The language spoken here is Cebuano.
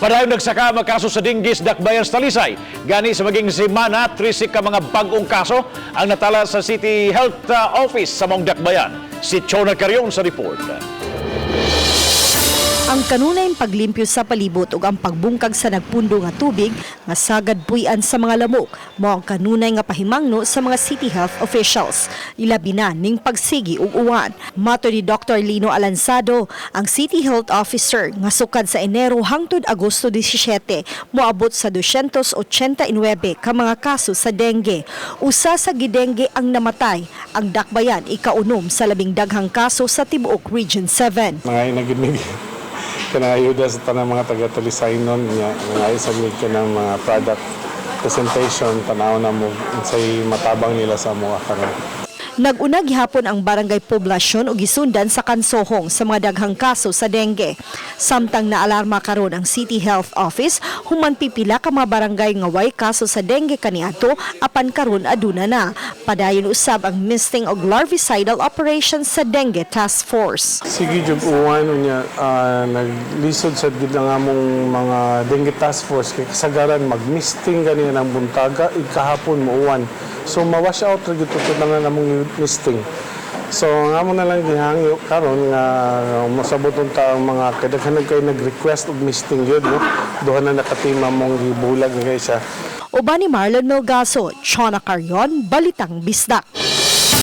Padayon nagsaka ang kaso sa dengue sa Dakbayan sa Talisay. Gani sa maging semana, 13 ka mga bag-ong kaso ang natala sa City Health Office sa maong Dakbayan. Si Chona Carion sa report. Ang kanunayng paglimpyo sa palibot ug ang pagbungkag sa nagpundo nga tubig nga sagad puy-an sa mga lamok mao ang kanunay nga pahimangno sa mga city health officials. Ilabi na ning pagsigi og uwan. Matod ni Dr. Lino Alansado, ang City Health Officer, nga sukad sa Enero hangtod Agosto 17 moabot sa 289 ka mga kaso sa dengue. Usa sa gidengge ang namatay. Ang Dakbayan, ikaunom sa labing daghang kaso sa tibuok Region 7. Mga naginig kanang ayuda sa tanang mga taga Talisaynon niya, mga sa mig kanang mga product presentation, tanaw na mo unsay matabang nila sa mga karon. Nag-una gihapon ang Barangay Poblasyon ug gisundan sa Kansohong sa mga daghang kaso sa dengue. Samtang naalarma karon ang City Health Office human pipila ka mga barangay nga way kaso sa dengue kaniadto apan karon aduna na. Padayon usab ang misting og larvicidal operations sa Dengue Task Force. Sige jud uwan, unya naglisod sad gid ang among mga dengue task force kay kasagaran magmisting gani ng buntaga, ikahapon muuwan. So ma-wash out ra gyud to na among misting. So ang amo na lang gihangyo karon nga mosabot unta ang mga kadaghan kay nag-request og misting gyud, no. Duha na nakatima mong gibulag na kay siya. Uban ni Marlon Melgaso, Chona Carion, Balitang Bisdak.